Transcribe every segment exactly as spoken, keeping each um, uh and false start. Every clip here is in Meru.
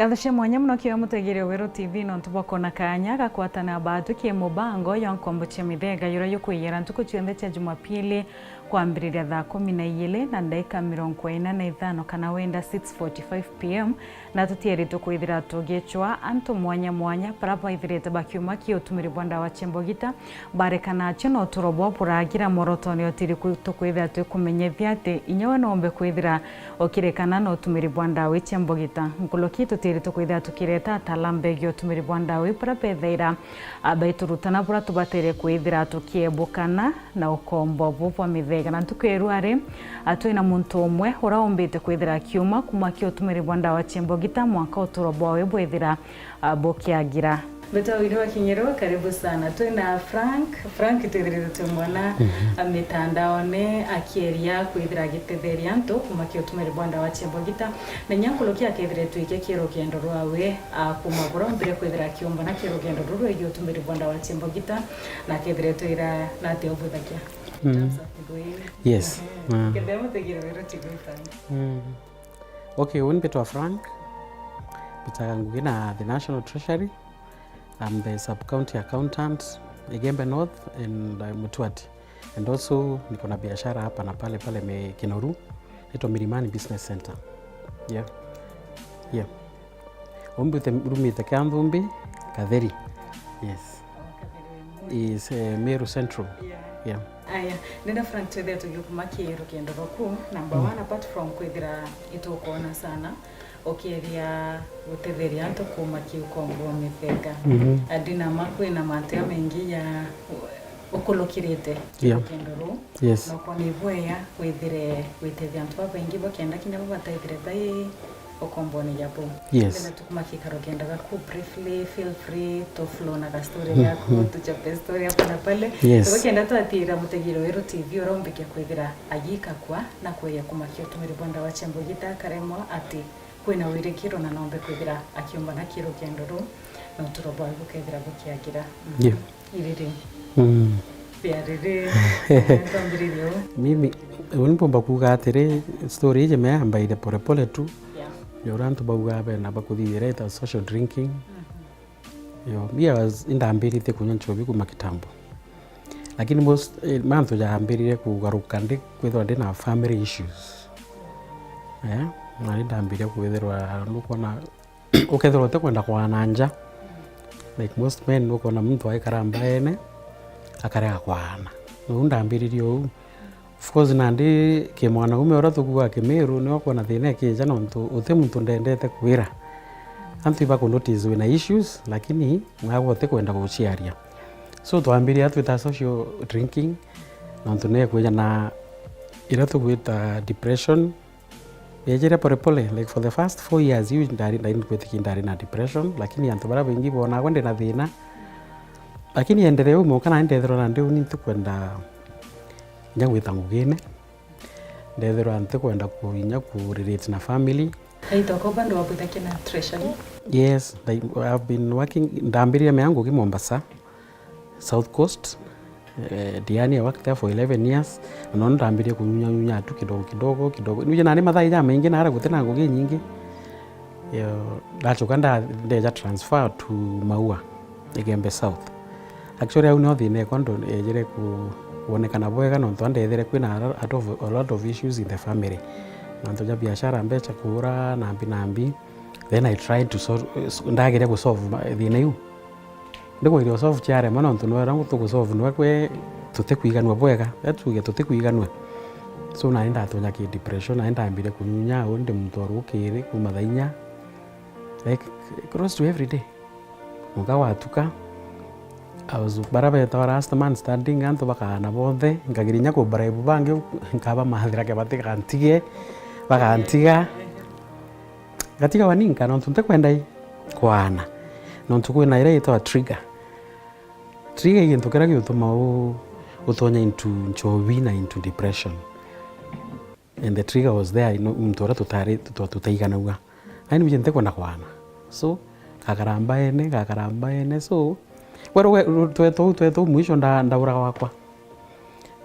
Ngatho cia mwanya mono kiwe mutegeri wa Weru T V nontu bwa kwona kaanya ga kwatana baatwi ki mubango ya nkombo cia mithega yuria yukwiyira ntuku cionthe cia Jumapili kwambiriria thaa kumi na ijiri na ndaika mirongo ina na ithano kana wenda six forty-five p m, na tutieritwe kwithira tugicwa antu mwanya mwanya bara baithirite bakiuma ki utumiri bwa ndawa cia mbogita, barekana acio na uturo bwao buragira mworotone utiri kwi-, tukwithira twikumenyethia ati inya we noombe kwithira ukirikana na utumiri bwa ndawa cia mbogita. Nkuruki tutiri tukwithira tukireta ataalamu begie utumiri bwa ndawa iu bara bethaira, a, baiturutana bura tubatere kwithira tukiebukana na ukombo bu bwa mithega. Na ntuku ya ruari, a, twina muntu umwe ura umbite kwithira akiuma kuma ki utumiri bwa ndawa cia mbogita mwanka uturo bwawe bwithira, a, bukiagira. Mbeta wiri wa Kinyero, karibu sana. Twina Frank. Frank twithirite twimwona, mhm, a, mitandaone akieria kwithira agitetheria antu kuma ki utumiri bwa ndawa cia mbogita. Na inya nkuruki akethiritwe iki ki rugendo rwawe, a, kuma bura ombire kwithira akiumbana ki rugendo ruru rwegie utumiri bwa ndawa cia mbogita, na akethiritwe ira nati ubuthagia. Mm. Yes. Mm. Kethira mutegeri Weru T V Frank. Mm. Okay, uni mbitwa Frank. Mbitaga ngugi na the National Treasury. I'm the sub-county accountant, Igembe North and, uh, Mutuati. And also, niko na biashara hapa na pale, pale me-, Kinoru. Inaitwa Milimani Business Center. Yeah. Yeah. Umbi rumite kia Nthumbi, Katheri. Yes. Is, eh, Meru Central. Yeah. Yeah. Aya, ndenda Frank, twithire tugikuma ki rugendo rwaku. Number, mm, one, apart from kwithira itukwona sana, ukieria gutetheria antu kuma ki ukombo wa mithega. Mhm. Andi nama kwina mantu jamaingi ja ukulukirite, yeah, rugendo ruu. Yes. Na ukona ibwega withire gwitethia antu babaingi bakenda kinya bo bataithire bai ukombone ja buu. Yes. Ndenda tukuma ki karugendo gaku briefly, feel free to flow na ga story, mhm, yaku, tuchape story hapa na pale. Yes. Tukenda twatira mutegeri Weru T V urombike kwithira agikakua na kweya kuma ki utumiri bwa ndawa cia mbogita karemwa ati kwina wirigiro na noombe kwithira akiumbana ki rugendo ruu na uturo bwawe bukethira bukiagira. Mhm. Yeah. Iriri. Mm. Biariri. Twambiririe uu. Mimi, uni mpumba kuuga atiri, story iji me yambaire polepole tu. Yeah. Ja uria antu baugaa bena bakuthithira ita social drinking. Mhm. Yo, mi I was, indambiritie kunywa nchobi kuma kitambo. Lakini most, eh, mantu jambirire kugaruka ndi, kwithirwa ndi na family issues. Eh, na ni ndambirire kwithirwa, nukwona, ukethirwa utikwenda kwaana nja. Like most men, nukwona muntu aikara mbaene, akarega kwaana. Riu ndambiririe uu. Of course, nandi ki mwanaume uria tukuuga Kimiru, niwe ukwona thina ikija, nontu uti muntu ndendete kwira. Antu ibakunotice wina issues, lakini mwagwe utikwenda guciaria. So, twambirie twita social drinking, nontu nikwija na iria tugwita depression. Yejire polepole, like, for the first four years, iu ndari, ndari nkwitikia ndari na depression, lakini antu baria baingi boonagwa ndi na thina. Lakini endelee uu mwanka nandi ndethirwa nandi uni ntikwenda inya gwita ngugine. Ndethirwa ntikwenda ku-, inya ku relate na family. Aitwa ko bado wabwithakia na Treasury? Yes, I, I've been working, ndambiririe mea ngugi Mombasa, South Coast. Eh, Diani, I worked there for eleven years. Na no ndambirie kunyunyanyunya tu kidogo, kidogo, kidogo. Nuje nani mathaa jamaingi nara guti na ngugi nyingi. Yo, ndachoka nda-, ndeja transfer to Maua, Igembe South. Actually, au nio thina ekwa ndo-, ejire ku-, kuonekana bwega, nontu andethire kwina a lo-, a lot of, a lot of issues in the family. Mantu ja biashara, mbecha kuura, nambi, nambi. Then I tried to solve, ndageria ku solve ma-, thina iu. Ndikwithirwa solve ciarema, nontu nwera tugu solve nwe kwe tutikwiganua bwega. Ya tuge tutikwiganua. So, nani ndatonya ki depression, nani ndambire kunyunya, au ndi muntu wa rukiri, kuma thaa inya. Like, close to every day. Muka watuka, I was, bara betawa last man standing, antu bakaana bonthe, nkageria inya ku bribe bangi, nkabamathira ke batigantige, bagantiga. Ngatiga waninka, nontu ntikwenda i kwaana. Nontu kwina iria yitawa trigger. Trigger i gintu kiria gigutuma u-, utonya into nchobi na into depression. And the trigger was there, ino, muntu uria tutari, tuta-, tutaiganagua. Ai, nibuje ntikwenda kwaana. So, gakara mbaene, gakara mbaene. So, we, we, twetou, twetou mwisho nda-, ndaura gwakwa.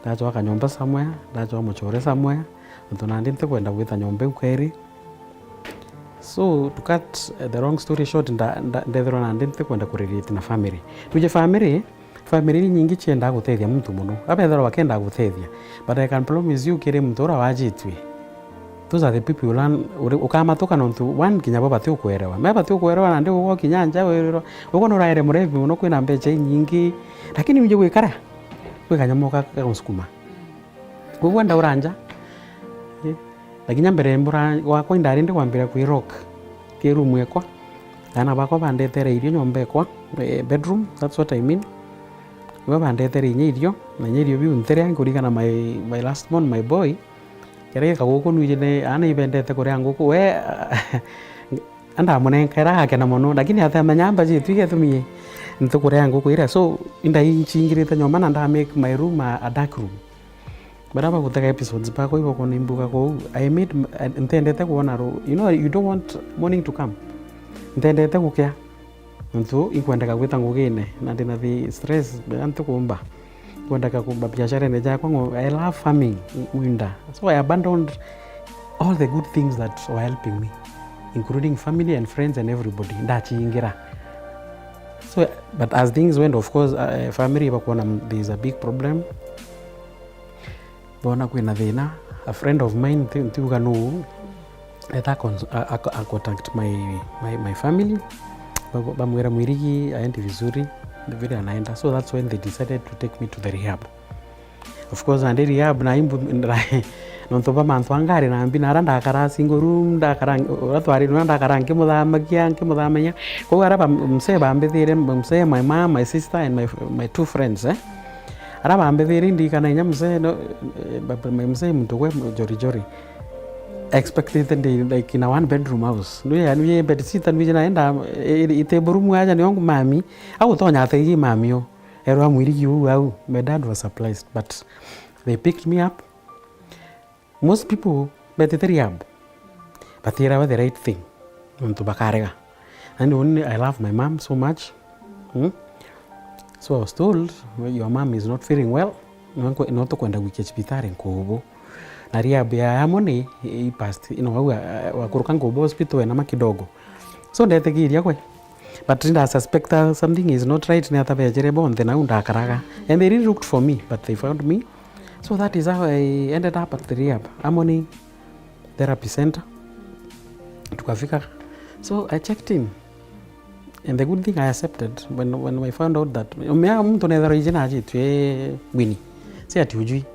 Ndachoa kanyomba somewhere, ndachoa muchore somewhere, nontu nandi ntikwenda gwita nyomba iu keri. So, to cut, eh, the long story short, nda-, nda-, ndethirwa nandi ntikwenda kurelate na family. Tuje family, family iria nyingi ciendaa gutethia muntu mono. Abethirwa bakenda gutethia. But I can promise you, kiri muntu uria wajitue, those are the people you learn, uri-, ukamatuka nontu, one, kinya bo batiukuerewa. Me batiukuerewa nandi ugwo kinya nja wirwa, ugwo nuraere murevi mono, kwina mbecha inyingi. Lakini uje gwikara, gwi kanyamu ga-, gagusukuma. Kwou ndaura nja. Eh, na kinya mbere mbura gwakwa indari ndi kwambira kwi rock ki room ekwa. Aana bakwa bandetere irio nyomba ekwa, eh, bedroom, that's what I mean. Ibo bandetere inya irio, na inya irio biu ntiria, nkurigana my, my last born, my boy. Keria gika guku nwiji ni, aana ibendete kuria nguku, we, ndamunenkaira agakena mono, lakini atamenya mbaji itu igetumie ntukuria nguku iria. So, indai nchingirite nyomba na nda make my room a, a dark room. Baria bagutega episodes bakwa ibakwona imbuga kou, I made m-, I, ntendete kwona ru-, you know, you don't want morning to come. Ntendete gukea. Nontu inkwendeka gwita ngugine, na ndina the stress, antu kumba. Kwendeka kumba biasharene jakwa, ngo-, I love farming, winda. So I abandoned all the good things that were helping me, including family and friends and everybody. Ndachiingira. So, but as things went, of course, uh, family bakwona m-, there is a big problem. Boona kwina thina, a friend of mine, nti-, ntiuga nuu, eta a cons-, a, a, a contact my, my, my family, ba-, bamwira Mwirigi aendi vizuri, vile anaenda. So that's when they decided to take me to the rehab. Of course, nandi rehab na imbu-, nontu bwa mantu a ngari na mbi, na ara ndakara single room, ndakara, uria twari, uria ndakara nkimuthamagia, nkimuthamagia. Kwou ara ba-, msee bambithire, msee, my mom, my sister and my, my two friends, eh? Ara bambithirie indikana inya mzee, no, eh, baba, my mzee muntu gwe jori jori. Expected ndi, like, in a one bedroom house. Nwi ya, nwi bed sitter, nwi na enda, eh, itable room aja ni wangu mami. Au tonya ategi mami o. Erwa Mwirigi uu au. My dad was surprised, but they picked me up. Most people betite rehab, batiirawa the right thing, nontu bakarega. And only I love my mom so much. Hmm? So I was told, "Your mom is not feeling well. No nkwe-, no tukwenda gwikia cibitari Nkubu." Na rehab ya Harmony i past, you know, wa, wakuruka Nkubu hospital enama kidogo. So ndetikiria kwe. But nda suspect something is not right, ni ata bejere bonthe nau ndakaraga. And they really looked for me, but they found me. So that is how I ended up at the rehab, Harmony Therapy Center. Tukafika. So I checked in. And the good thing I accepted when, when I found out that, umea mtu nethera ije na aje twe Winnie. Si ati ujui.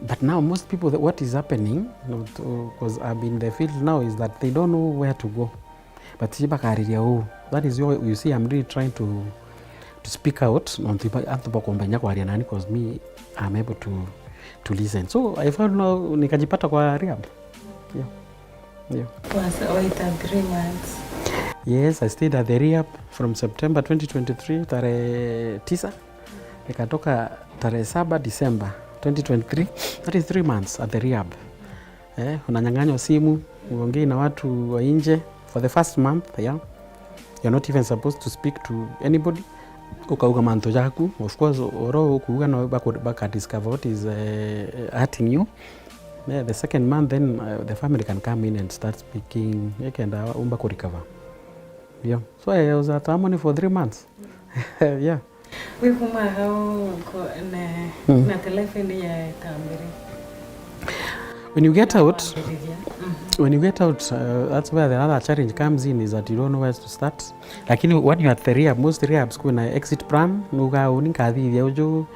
But now most people, what is happening, because I've been in the field now, is that they don't know where to go. But si bakariria uu. That is why you see I'm really trying to, to speak out, nontu iba-, antu bakomba inya kwaria nani, 'cause me, I'm able to, to listen. So, I found now, nikajipata kwa rehab. Yeah. Yeah. Was, waita three months. Yes, I stayed at the rehab from September twenty twenty-three, tarehe tisa. Nikatoka tarehe saba December twenty twenty-three. That is three months at the rehab. Eh, unanyang'anywa simu, uongei na watu wa nje for the first month, yeah. You're not even supposed to speak to anybody. Ukauga mantu jaku. Of course, oro ukuuga no baku-, baka discover what is, eh, hurting you. Yeah, the second month, then, uh, the family can come in and start speaking. Ikenda umba ku recover. Yeah. So I was at Harmony for three months. Yeah. Wikuma hau ko-, na, mm, na the life ni ya tambire. When you get out, kwambiriria. Mhm. When you get out, uh, that's where the another challenge comes in, is that you don't know where to start. Lakini when you are at the rehab, most rehabs kuna exit plan, nuga uni nkathithia uju.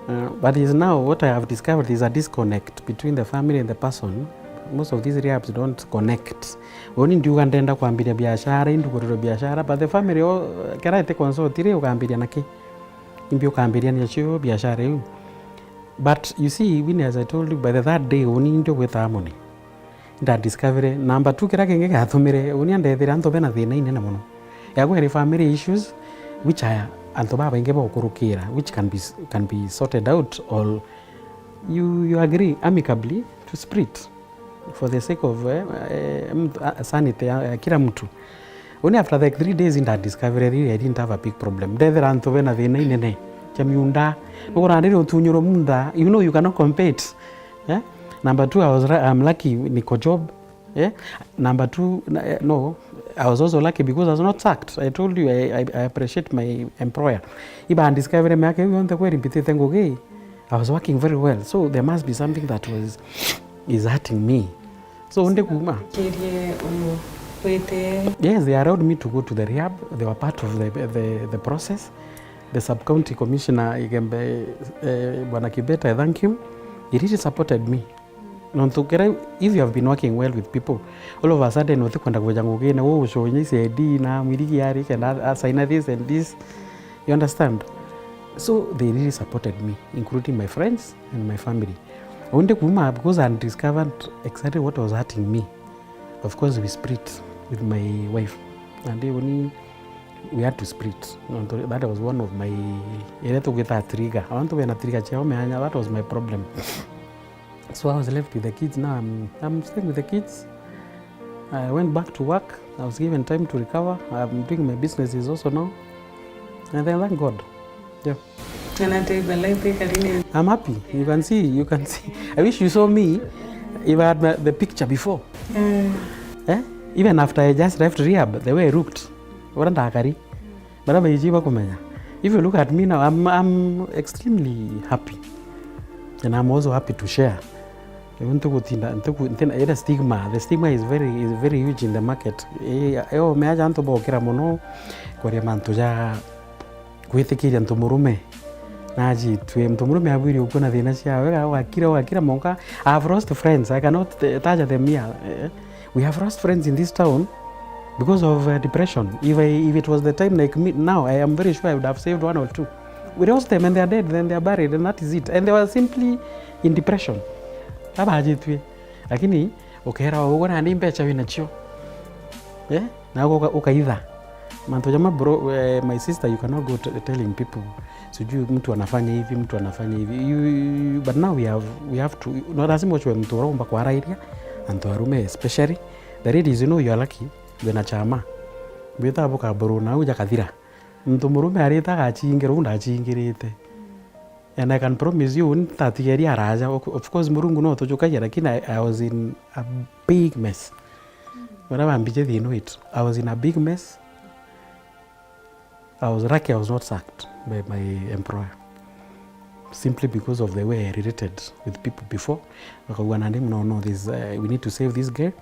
Uh, but is now what I have discovered is a disconnect between the family and the person. Most of these rehabs don't connect. Uni ndiuga ndenda kwambiria biashara, indugurire biashara, but the family o, kera ite consult ri ukambiria na ki? Imbi ukambiria nacio biashara iu? But you see, Winnie, as I told you, by the third day, uni ndio gwita Harmony. Nda discovery. Number two, kira kingi giatumire uni andethire antu bena thina inene mono. Yagwere family issues, which are antu babaingi baukurukira, which can be, can be sorted out, or you, you agree amicably to split for the sake of, eh, eh, mtu, ah, sanity ya, ya kila mtu. Only after, like, three days nda discovery really I didn't have a big problem. Ndethira antu bena thina inene cia miunda. Nugura ndiri utunyuro munda, you know you cannot compete. Eh? Number two, I was ra-, I'm lucky niko job. Eh? Number two, na, eh, no, I was also lucky because I was not sacked. I told you, I, I, I appreciate my employer. Iba discovery miaka iu yonthe kweri mbitite ngugi, I was working very well. So there must be something that was, is hurting me. So ndi kuma. Kirie uyu wite. Yes, they allowed me to go to the rehab. They were part of the, the, the process. The sub-county commissioner Igembe, eh, Bwana Kibet, I thank him. He really supported me. Nontu kira, if you have been working well with people, all of a sudden utikwenda kuja ngugine, uu uconya C I D na mwirigi ari kenda a-, asaina this and this. You understand? So they really supported me, including my friends and my family. Undi kuma because I discovered exactly what was hurting me. Of course, we split with my wife. And even we had to split. Nontu that was one of my, iria tugwita trigger. Abantu bena trigger ciao mianya, that was my problem. So I was left with the kids. Now I'm, I'm staying with the kids. I went back to work. I was given time to recover. I'm doing my businesses also now. And then thank God. Yeah. And I tell you, the life they carry me. I'm happy. You can see, you can see. I wish you saw me. If I had the, the picture before. Mm. Eh? Even after I just left rehab, the way I looked, ura ndakari. Bara baiji bakumenya. If you look at me now, I'm, I'm extremely happy. And I'm also happy to share. Riu ntigutinda, ntigu-, ntina, ira stigma, the stigma is very, is very huge in the market. Eh, eh, umeaja antu bokira mono kwaria mantu ja gwitikiria ntu murume. Najitue, ntu murume abwiri ukua na thina ciawe, ugakira, ugakira monka. I have lost friends, I cannot, eh, taja them here. Eh, we have lost friends in this town because of, uh, depression. If I, if it was the time like me, now, I am very sure I would have saved one or two. We lost them and they are dead, then they are buried, and that is it. And they were simply in depression. Abajitue. Lakini, ukera uguo nandi mbecha wina cio. Eh? Na uka-, ukaitha. Mantu jama bro, eh, my sister, you cannot go t-, telling people, "Sijui mtu anafanya hivi, mtu anafanya hivi." You, you, you, but now we have, we have to, no lazima uchwe mtu uromba kwarairia, antu arume especially. The ladies, you know, you are lucky, wina chama. Bwita buka bro na uja kathira. Muntu murume arita agachingira, uu ndachingirite. And I can promise you, ntatigeria araja. Of, of course, Murungu no tujukagia, lakini I, I was in a big mess. Baria bambije thina uitu, I was in a big mess. I was lucky I was not sacked by my employer. Simply because of the way I related with people before. Bakauga, "Nandi, no, no, this, uh, we need to save this girl."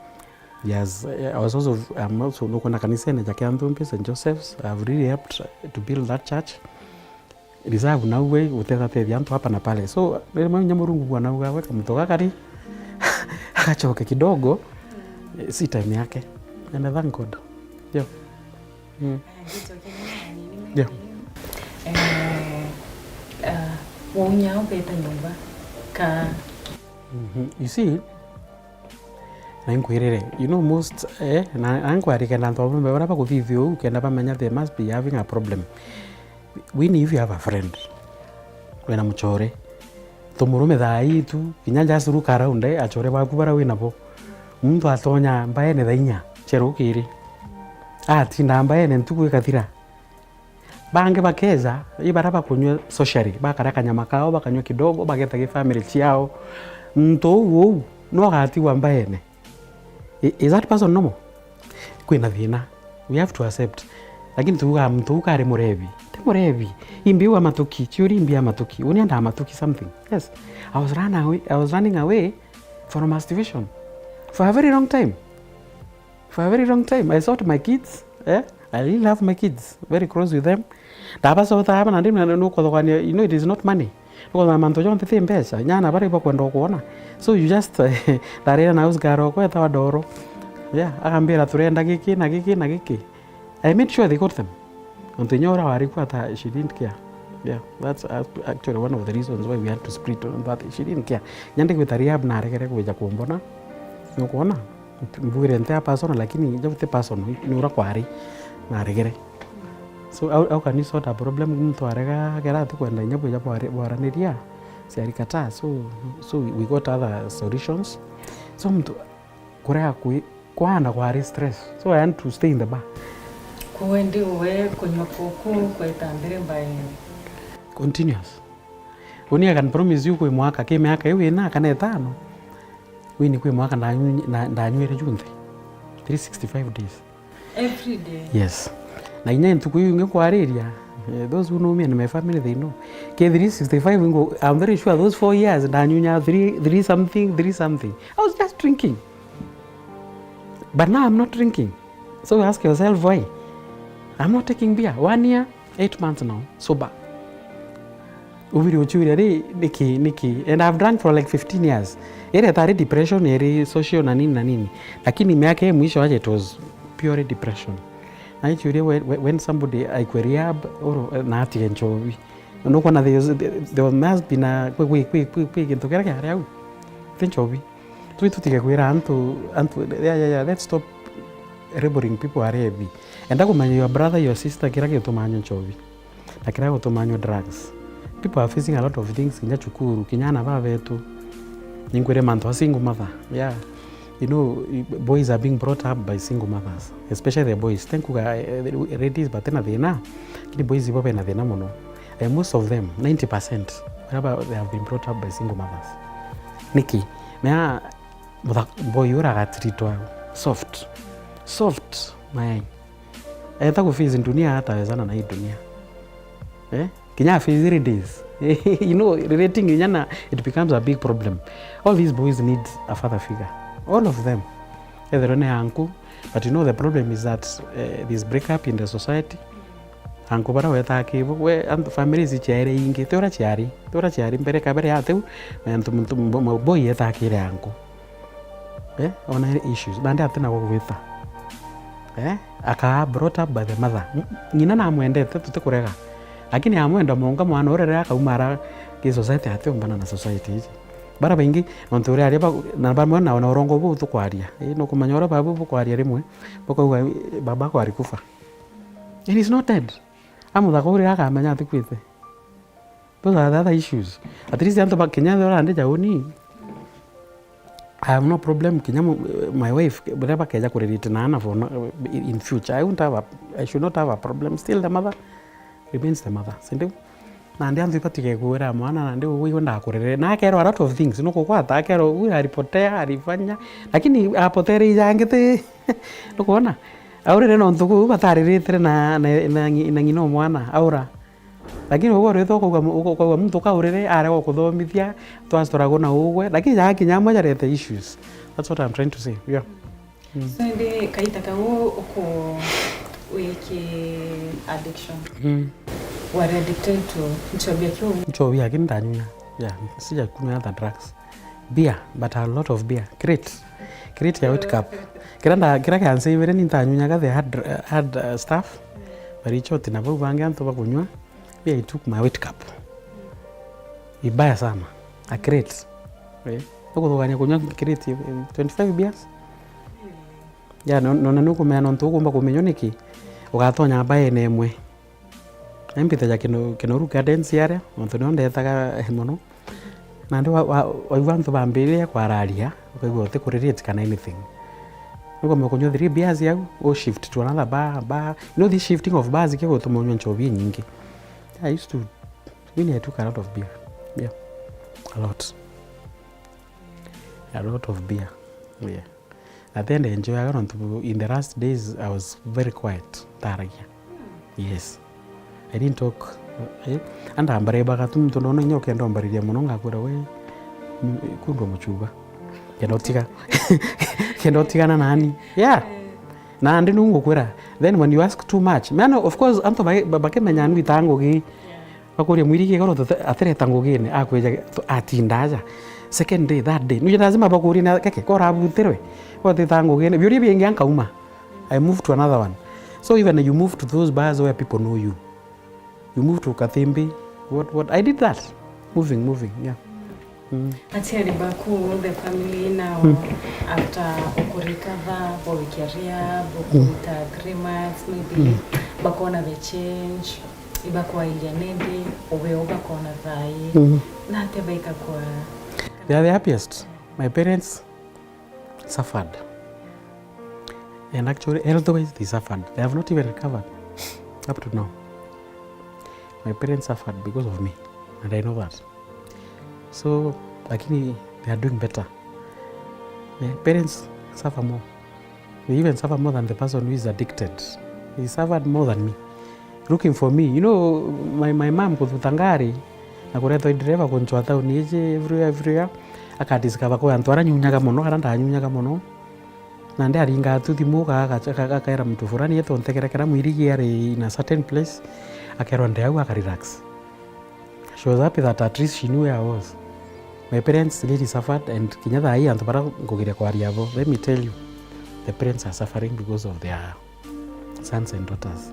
Yes, uh, I was also, I'm also, nukwona kanisene ja Kianthumbi, Saint Joseph's. I've really helped to build that church. Reserve nau we, gutethateethia antu hapa na pale. So, riria maunya Murungu bwana uga, "Weka muntu gakari, agacoke kidogo, eh, si time yake." And I thank God. Yeah. Mm. Yeah. Eh, ah, waunya ubeta nyumba ka? Mhm. You see, na inkwirire, you know, most, eh, na, na nkwarike na antu bamwe baria bakuthithia uu, kenda bamenya they must be having a problem. Winnie, if you have a friend, wina muchore, tumurume thaa ii tu, kinya just look around, eh, achore baku baria wina bo. Muntu atonya mbaene thaa inya cia rukiri. Atinda mbaene ntuku ikathira. Bangi bakeja, i baria bakunyua socially, bakaria kanyama kao, bakanyua kidogo, bageta gi family ciao. Muntu uu, uu, no agatigwa mbaene. I-, is that person normal? Kwina thina. We have to accept. Lakini tuuga muntu uu kari murebi. Ti murebi. Imbi wa matuki, chiuri imbi ya matuki. Uni enda matuki something. Yes. I was run away, I was running away from a situation for a very long time. For a very long time. I sought my kids. Eh? I really love my kids. Very close with them. Ndabasota aba nandi na nukuthogania, you know, it is not money. Nukuthogania mantu jonthe ti mbeca. Nyana baria ibakwenda kuona. So you just, ndarira na house girl okwa etawa Doro. Yeah, akambira, "Turenda giki na giki na giki." I made sure they got them. Nontu inya uria wari ku ata, she didn't care. Yeah, that's act-, actually one of the reasons why we had to split, that she didn't care. Nyandi gwita rehab na aregere kwija kumbona. Nukwona? Mbugire nti a personal, lakini jau ti personal, ni uria kwari na aregere. So how, how can you sort a problem muntu arega kera ati kwenda inya bwija bwari-, bwaraniria si alikataa? So, so we got other solutions. So muntu kurega kwi-, kwana kwari stress. So I had to stay in the bar. Kuwe ndi uwe kunywa kuku kweta mbere mbaene. Continuous. Uni I can promise you kwi mwaka, ki miaka iu ina kana itano, Wini kwi mwaka ndanywi-, na-, ndanywire junthe. Three sixty-five days. Every day? Yes. Na inya ntuku iu ingi nkwariria, eh, those who know me and my family, they know. Ke three sixty-five ingo, I'm very sure those four years, ndanyunya three, three something, three something. I was just drinking. But now I'm not drinking. So you ask yourself why. I'm not taking beer. One year, eight months now, sober. Ubiri uchuria ri, niki, niki? And I've drunk for, like, fifteen years. Ira itari depression, iri social na nini na nini. Lakini miaka ya mwisho aje, it was purely depression. Na ichuria when, when, when somebody aikwe rehab, or, na atige nchobi. Nukwona there, there must be na, kwi, kwi, kwi, kwi, kwi gintu kiria kiari au. Ti nchobi. Twi tutige kwira antu, antu, yeah, yeah, yeah, let's stop labeling people are heavy. Enda kumenya your brother, your sister, kiria gitumaa anywa nchobi. Na kiria gitumaa anywa drugs. People are facing a lot of things, kinya cukuru, kinya ana babetu. Ninkwire mantu a single mother. Yeah. You know, boys are being brought up by single mothers, especially the boys. Ti nkuga, eh, ladies, but tena thina. Lakini boys ibo bena thina mono. Eh, most of them, ninety percent, wherever they have been brought up by single mothers. Niki? Mea, mutha-, boy ura agatreatwa soft. Soft, mayai. Eta kuface dunia, hatawezana na hii dunia. Eh? Kinya face three days. You know, relating kinya na, it becomes a big problem. All these boys need a father figure. All of them. Ethirwa ni uncle, but you know the problem is that, eh, this break up in the society. Uncle bara wetaga kibo, we, antu families ciaere ingi, ti ura ciari, ti ura ciari mbere kabere ya tiu, na antu muntu, mbo-, mbo-, boy etaga kire uncle. Eh, ona issues, nandi atina gwa gwita. Eh, akaa brought up by the mother. Ng-, ng'ina namwendete, tutikurega. Lakini amwenda munga mwana uria riria akauma ara ki society atiumbana na society iji. Bara baingi, nontu uria ari ba-, na bamwe na, na urongo buu tukwaria. Eh, nukumenya uria babu bukwaria rimwe, bukauga, "Eh, baba ako alikufa." And he's not dead. Amuthaka uria akamenya atikwite. Those are the other issues. At least antu ba Kenya, they are under jaoni. I have no problem kinya mu-, my wife, riria bakeja kurelate na ana for no, in future, I won't have a, I should not have a problem. Still the mother remains the mother. Sindio? Nandi antu ibatige kwira mwana, nandi ugwe ndakurerere. Na akerwa a lot of things. Nukukwata, akerwa, "Huyu alipotea, alifanya." Lakini apotere ijangi ti, nukwona? Aurire nontu kuu batareretire na, na, na ngi-, na ng'ina o mwana, aura. Lakini ugwe uritwa ukauga mu-, uka-, ukauga muntu ukaurire, arega gukuthomithia, twastoragwo na ugwe. Lakini jaa kinya amwe jarete issues. That's what I'm trying to say. Yeah. Mm. So, indi kaita kau uku-, wiki addiction? Mm. Wari addicted to nchobi ya kiu? Nchobi ya kiu ndanyunya. Yeah, sijakunywa other drugs. Beer, but a lot of beer. Crate. Crate ya White Cup. Kira nda-, kira kiansivire ni ntanyunyaga the hard, hard, uh, stuff. Marichoti na bau bangi antu bakunywa. Beer, I took my White Cup. Ibaya sana. A crate. Eh. Ukuthugania kunywa crate, eh, twenty-five beers. Ya, no, no, na nukumenya nontu ukumba kumenywa niki. Ugatonya mbaene imwe. Naimbitaja Kino-, Kinoru Gardens aria, nontu nio ndetaga, eh, mono. Nandi wa, wa, waigua antu bambiriria kwararia, ukaigua uti kurelate kana anything. Nukwamba kunywa three beers au, u shift to another bar, bar. You know this shifting of bars kigutuma unywa nchobi inyingi. I used to, really, I took a lot of beer. Yeah. A lot. A lot of beer. Yeah. Na ti ndi enjoyaga nontu in the last days I was very quiet, ntaragia. Yes. I didn't talk. Eh? Andambaribaga tu muntu ndona inya ukenda umbariria mono ngakwira we, mm, kundwa muchuba. Kenda utiga. Kenda utigana nani. Yeah. Na ndi nu ngukwira. Then when you ask too much. Man, of course, antu ba-, ba-, bakimenya nu itangugi. Bakuria mwirigi igoro tuti-, atireta ngugine, akwija tu-, atinda aja. Second day, third day. Nuja lazima bakurie na keke, kora abutirwe. Watita ngugine. Biuria bingi ankauma. I move to another one. So even you move to those bars where people know you. You move to Kathimbi. What, what? I did that. Moving, moving, yeah. Mm. Aciari baku, the family now, mm, after ukurecover, baukiria, mm, bukuruta three months, maybe, mm, bakona the change, ibakwairia nindi, ube ubakona thai. Mm. Na atia baika kwa? They are the happiest. My parents suffered. And actually, health-wise, they suffered. They have not even recovered up to now. My parents suffered because of me, and I know that. So, lakini they are doing better. Eh, parents suffer more. They even suffer more than the person who is addicted. He suffered more than me. Looking for me. You know, my, my mom kuthuta ngari, na kuretwa i driver kunchwa town iji everywhere, everywhere. Akadiscover kwi antu ara nyunyaga mono, ara ndanyunyaga mono. Na ndi aringa tu thimu, ka-, ka-, ka-, akaira muntu fulani, eto ntegerekera mwirigi ari in a certain place, akerwa ndi au, akarelax. She was happy that at least she knew where I was. My parents really suffered, and kinya thaa ii antu bara ngugiria kwaria abo, let me tell you, the parents are suffering because of their sons and daughters.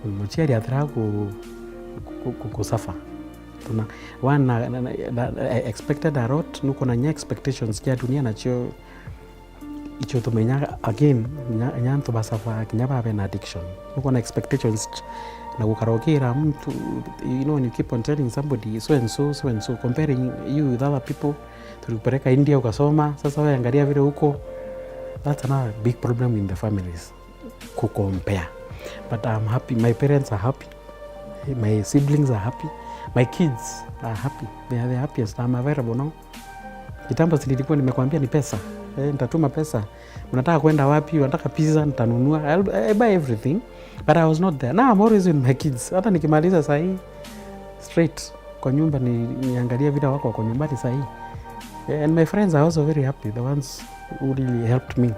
Muciari atira ku, ku, ku, ku suffer. Tuna, one, na, na, na, na, I expected a lot, nukwona nya expectations cia dunia nacio icio tumenya again, nya, nya antu ba suffer, kinya babe na addiction. Nukwona expectations ch-, na gukara ukira muntu, you know, when you keep on telling somebody, so and so, so and so, comparing you with other people, tulikupeleka India ukasoma, sasa wewe angalia vile uko. That's another big problem in the families. Kucompare. But I'm happy, my parents are happy, my siblings are happy, my kids are happy, they are the happiest. I'm available now. Kitambo si nilikuwa nimekwambia ni pesa. Eh, nitatuma pesa. Unataka kwenda wapi? Unataka pizza? Nitanunua. I'll, I buy everything. But I was not there. Now I'm always with my kids. Hata nikimaliza saa hii, straight kwa nyumba ni, niangalie vile wako kwa nyumbani saa hii. Eh, and my friends are also very happy, the ones who really helped me.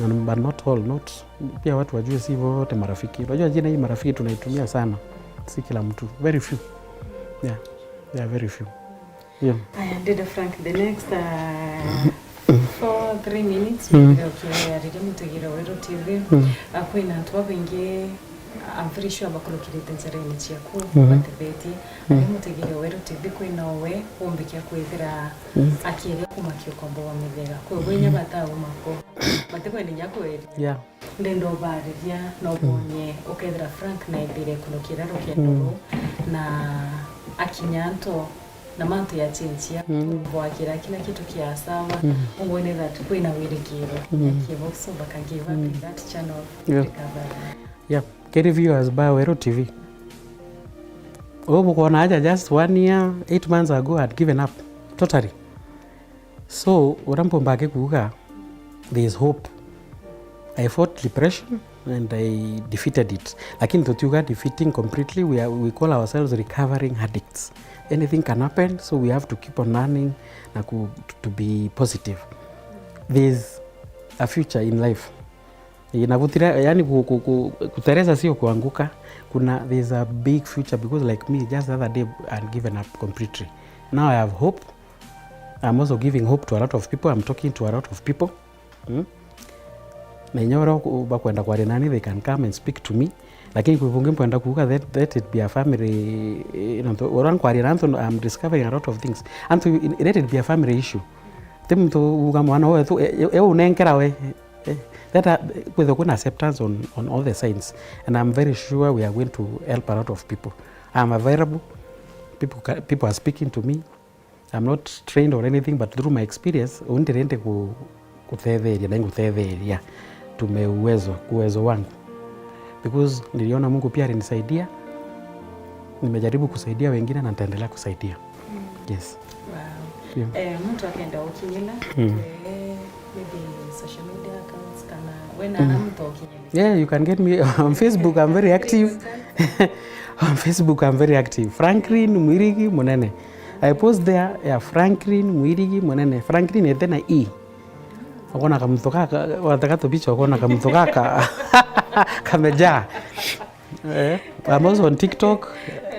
And, but not all, not, pia watu wajue si wote marafiki. Unajua jina hii marafiki tunaitumia sana. Si kila mtu. Very few. Yeah. Yeah, very few. Yeah. Aya, ndenda Frank, the next, uh, four, three minutes, mm, ukiaririria mutegera Weru T V, mm, uh, kwina antu babaingi, I'm very sure bakurukirite njarene ciaku, mhm, batethetie. Mm. Ari mutegera Weru T V, kwina uwe umbikia kwithira, mm, akiria kumakia ukombo wa mithega. Kwi bwinya, mm, bataumako. Batikwenda inya kweria. Yeah. Ndenda ubariria na, mm, ubonye ukethira Frank naithire kunukira rukendo, mm, ruu na akinya antu na mantu ya chenjia, mm, bwakira kila kitu kia sawa, mm, ubone that kwina wirigiro, mm, ya kiboxo baka give up, mm, in that channel, yeah, recovery. Yeah, kiri viewers ba Weru T V. Ubu bukwona aja just one year, eight months ago I had given up totally. So, uria mpumba akikuuga, there is hope. I fought depression and I defeated it. Lakini tutiuga defeating completely, we are, we call ourselves recovering addicts. Anything can happen, so we have to keep on learning na ku, to be positive. There is a future in life. Eh, na gutire, yani ku, ku, ku, kuteleza sio kuanguka. Kuna, there is a big future because like me, just the other day, I had given up completely. Now I have hope. I'm also giving hope to a lot of people. I'm talking to a lot of people. Mm? Na inya uria uku-, bakwenda kwaria nani, they can come and speak to me. Lakini kwi bungi mpwenda kuuga, let, let it be a family, eh, nontu uria nkwaria na antu, I'm discovering a lot of things. Antu, let it be a family issue. Ti muntu uga mwana wetu, e, e, e unenkera we. Eh, that, uh, kwithirwa kwina acceptance on, on all the signs. And I'm very sure we are going to help a lot of people. I'm available. People ca-, people are speaking to me. I'm not trained or anything, but through my experience, uu ndirende ku-, kutetheria na ingutetheria to my uwezo, uwezo wangu. Because niliona Mungu pia alinisaidia, nimejaribu kusaidia wengine na nitaendelea kusaidia. Mm. Yes. Wow. Yeah. Eh, muntu akenda ukinyila, mm, eh, maybe social media accounts kana wena, mm, na muntu ukinyila. Yeah, you can get me on Facebook, I'm very active. On Facebook, I'm very active. Franklin Mwirigi Munene. I post there, yeah, Franklin Mwirigi Munene. Franklin ete na E. Ukona kamuntu kaka, wataka tubicha, ukona kamuntu kaka kamejaa. Eh, I'm also on TikTok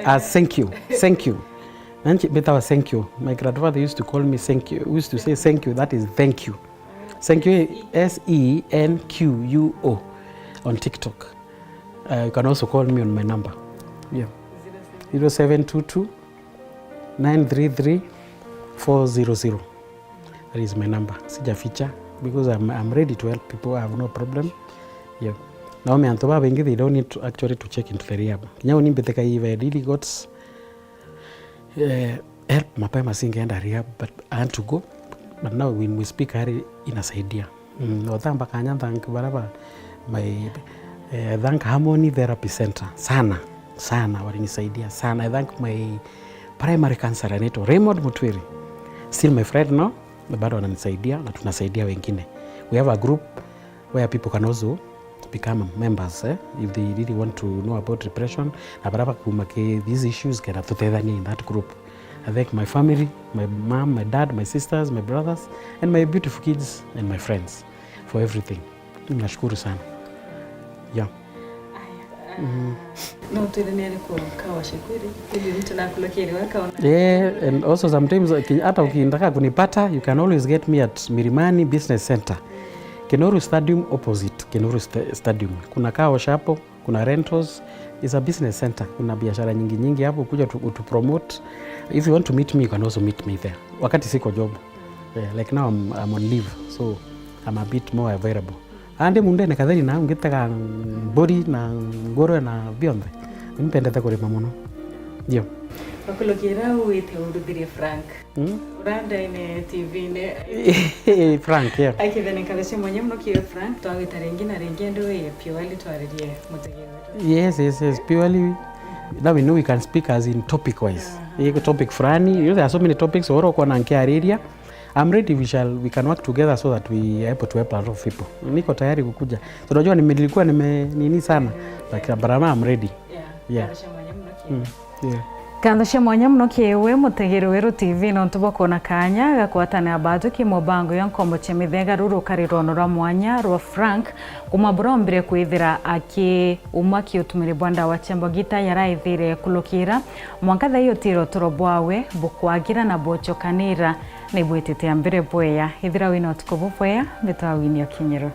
as Thank You. Thank You. Nanchi betawa Thank You. My grandfather used to call me Thank You. Used to say Thank You, that is thank you. Thank You, S E N Q U O on TikTok. Uh, you can also call me on my number. Yeah. Zero seven two two, nine three three, four zero zero. That is my number. Sijaficha because I'm, I'm ready to help people. I have no problem. Yeah. Naomi antu babaingi, they don't need to actually to check into the rehab. Kinya uni mbiteka, if I really got, eh, help mapema, singeenda rehab, but I had to go. But now when we speak, hari inasaidia. Mm, othamba kanya thank baraba my, eh, thank Harmony Therapy Center sana, sana, walinisaidia sana. I thank my primary counselor anaitwa Raymond Mutwiri. Still my friend, no? na bado wananisaidia na tunasaidia wengine. We have a group where people can also become members, eh, if they really want to know about depression, na baria bakuuma ki these issues, kenda tutethanie in that group. I thank my family, my mom, my dad, my sisters, my brothers, and my beautiful kids and my friends for everything. Nashukuru sana. Yeah. No twire ni ariku kawa ciaku iri? Maybe mtu nakulokeri wakaona. Yeah, and also sometimes, uh, ki- hata ukitaka kunipata, you can always get me at Milimani Business Center, Kinoru Stadium, opposite Kinoru Sta- Stadium. Kuna car wash hapo, kuna rentals, is a business center. Kuna biashara nyingi nyingi hapo, kuja tu, utu promote. If you want to meet me, you can also meet me there. Wakati siko job. Yeah, like now I'm, I'm on leave, so I'm a bit more available. Andi mundene katheri na ngitega mburi na ngurwe na bionthe. Nimpendete kurima muno. Ndio. Bakulokira wite uruthirie Frank. Mm. Urandaine T V-ini. Frank, yeah. Akithene nkatho cia mwanya muno kiwe Frank, twagwita ringi na ringi, andi wi purely twaririe mutegeri wetu. Yes, yes, yes, purely. Now we know we can speak as in topic wise. Iko topic fulani, you know, there are so many topics, oro kwa na nkiariria. I'm ready, we shall, we can work together so that we are able to help a lot of people. Niko tayari kukuja. So unajua nime- nilikuwa nime nini sana. Like, but now I'm ready. Yeah. Yeah. Nkatho cia mwanya muno kiwe. Mm. Yeah. Nkatho cia mwanya muno kiwe mutegeri weru T V nontu bwa kwona kanya gakwatanira batu ki mubango ya nkombo cia mithega ruru kari rwono rwa mwanya rwa Frank, kuma burombire kwithira aki umwe aki utumiri bwa ndawa cia mbogita yaraithire kulukira mwanka thaa iyo tiro turo bwawe bukwagira na bucokanira. Nibwitite ambire bweya. Ithira wina utuku bubweya, mbitwa Winnie Okinyiro.